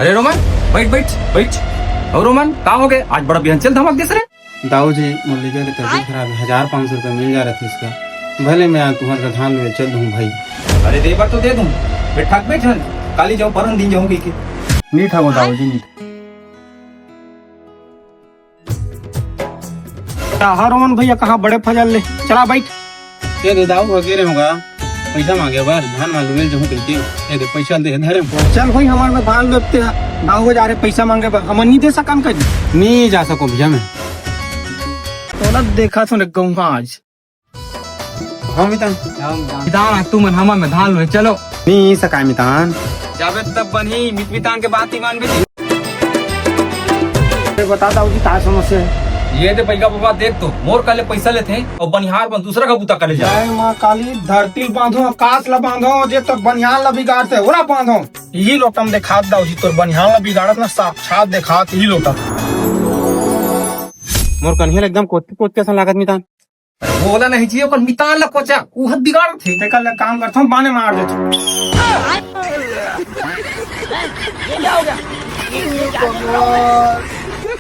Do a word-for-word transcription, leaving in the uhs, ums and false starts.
अरे रोमन, बैठ बैठ बैठ। और रोमन, का हो गए? आज बड़ा बिहन चल धमक दिस रे। दाऊ जी, मोर लइका के तबीयत खराब है, हजार पाँच सौ रुपया मिल जा रहा था इसका। भले मैं आज तुम्हारे धान ले चल दूँ भाई। अरे दे बर तो दे दूँ, बैठा के बैठ, काली जाऊँ, परन दिन जाऊँ कह के। नी ठगो दाऊ जी, नी। कहाँ रोमन भैया, कहाँ बड़े फजल ले? चला बैठ। ये दे दाऊ, अकेले होगा, पैसा मांगे बर, धान मालूम मिल जाऊँ कह के। ये दे पैसा दे, धरे। चल भाई, हमारे में धान लेते हैं, दाऊ को जा रहे पैसा मांगे बर, हम नहीं दे सकन कहीं। नहीं जा सको भैया मैं। तोला देखा सुन कहूँ आज। हाँ मितान। मितान, आज तुमन हमर में धान लुए चलो। नी सकाय मितान। जाबे तब बनही, मित मितान के बात ही मानबे। अरे बता दाऊ जी, का समस्या है? ये दे बइगा बाबा, देख तो, मोर कले पैसा लेथे अउ बनिहार बन दूसरा का बूता करे जा। जय माँ काली, धरती ल बांधो, आकाश ला बांधो, जे तोर बनिहार ला बिगाड़ते, ओला बांधो। यही लोटम देखा दाऊ जी, तोर बनिहार ला बिगाड़त ना, साक्षात देखात यही लोटम। मोर कन्हैया एकदम कोचके कोचके असन लागत मितान। अरे, ओला नहीं चाहिए, ओकर मितान ला कोचा, उह बिगाड़त हे। तेकर ले काम करथों, बाने मार देथों।